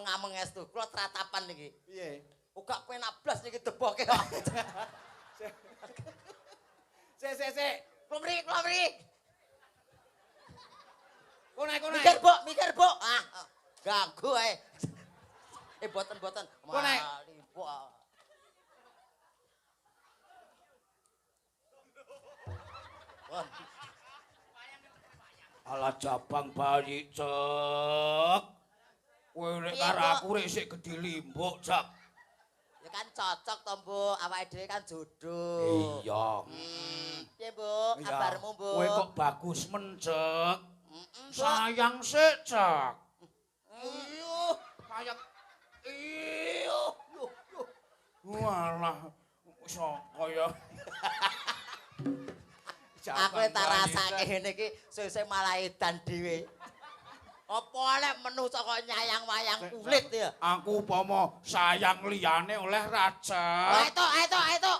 Ameng-ameng estu. Kula tratapan niki. Piye? Uga penak blas niki deboke kok. Sik sik sik. Kula mriki, kula mriki. Kono kono. Mikir, Bok, mikir, Bok. Ah, ganggu ae. Eh, boten boten. Kok naik? Mali, Bok. Wah, Alah jabang bayi, Cek. Kowe nek Piye, karo Mbok? aku rek sik gedhe limbuk, Cek. Ya kan cocok to, Mbok. Awake dhewe kan jodoh. Iya. Piye, Mbok? Iya. Kabarmu, Mbok? Kowe kok bagus men, Cek. Mbok. Sayang sik, Cek. Iya. Sayang. Iya. Walah, iso kaya Aku tak rasake ngene iki suwe-suwe malah edan dhewe. Apa lek menungso kok nyayang wayang kulit ya? Aku upama sayang liyane oleh ra, Ayo Cek. to, ayo to, ayo to.